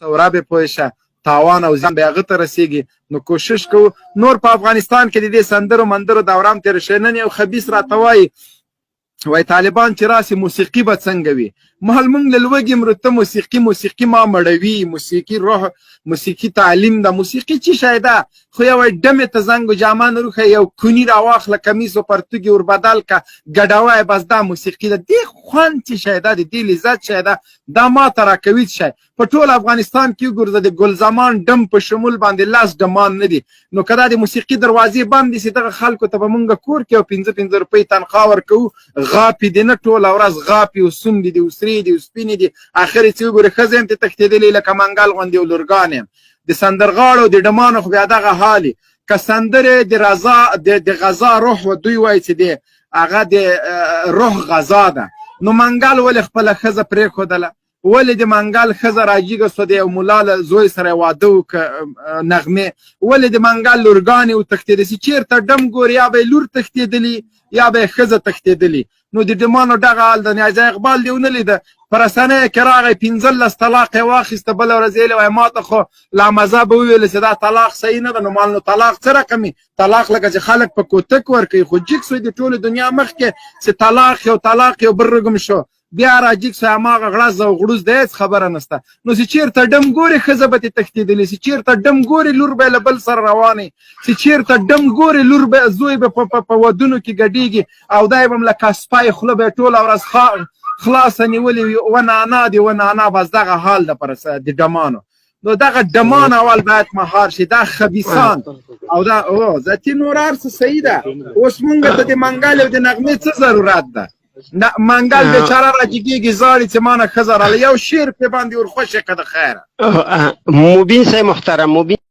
سورابې پوه شه، تاوان او زیان به هغه ته رسیږي. نو کوشش کوو نور په افغانستان کې د دې سندرو مندرو دوران تیر شي. نن یو خبیث راته وایي، وای طالبان چې راسي موسیقي به څنګه وي؟ مهل مونږ له لوږې مرو، ته موسیقي موسیقي ما مړوي. موسیقي روح، موسیقي تعلیم ده، موسیقي چی شی ده؟ خو یو ډمې ته زنګ جامه نه روښه، یو کونی راواخله، کمیس او پرتوګي ور بدل که، ګډوی، بس دا موسیقي ده. دې خوند چی شی ده؟ د دې لذت شی ده؟ دا ما ته راکوي څه شی؟ په ټول افغانستان کې وګورځه، د ګلزمان ډم په شمول باندې لاس ډمان نه دي. نو که دا د موسیقي دروازې بندې سي، دغه خلکو ته به مونږ کور کې او پنځه پنځه روپۍ تنخوا ورکوو، غاپي دي نه ټوله ورځ غاپي او سوندې دي او سرې دي او سپینې دي. اخر یې چې وګورې ښځې هم ترې تښتېدلې لکه منګل غوندې او لورګانې هم. د سندرغاړو د ډمانو خو بیا دغه حال. که سندرې د رضا د غذا روح و، دوی وایي چې د هغه د روح غذا ده، نو منګل ولې خپله ښځه پرېښودله؟ ولې د منګل ښځه راجیګه سوه، د یو ملا له زوی سره واده وکړه نغمې؟ ولې د منګل لورګانې وتښتېدې؟ چې چېرته ډم ګوري، یا به یې لور تښتېدلي یا به یې ښځه تښتېدلي. نو د ډمانو دغه حال د نیازی اقبال دی ونه لیده. په رسنیو کې راغی، 15 طلاق یې واخیسته. بله ورځ یې وایي ما ته خو لا مذهب وویل چې دا طلاق صحیح نه ده. نو مال نو طلاق څه رقم طلاق؟ لکه چې خلک په کوتک ورکوي. خو جیګ سوی د ټولې دنیا مخکې چې طلاق یو طلاق یو برګم شو، بیا راجیګ سو، هماغه غړز او غړوز د هېڅ خبره نسته. نو چې چېرته ډم ګوري، ښځه به ترې تښتېدلې، چې چېرته ډم ګوري، لور به له بل سره روانې، چې چېرته ډم ګوري، لور به زوی به په ودونو کې ګډېږي او دی به هم لکه سپی خوله به یې ټوله ورځ خلاصه نیولې وي، و نانا دی و نانا. بس دغه حال ده پر د ډمانو. نو دغه ډمان اول باید مهار شي، دا خبیثان او دا او ذاتي. نور هر څه صحیح ده. اوس مونږ ته د منګل او د نغمې څه ضرورت ده؟ نه منګل بیچاره راجګېږي، ژاړي چې ما نه ښځه راله. یو شعر پرې باندې ورخوشې که د خیره. مبین صاحب محترم، مبین.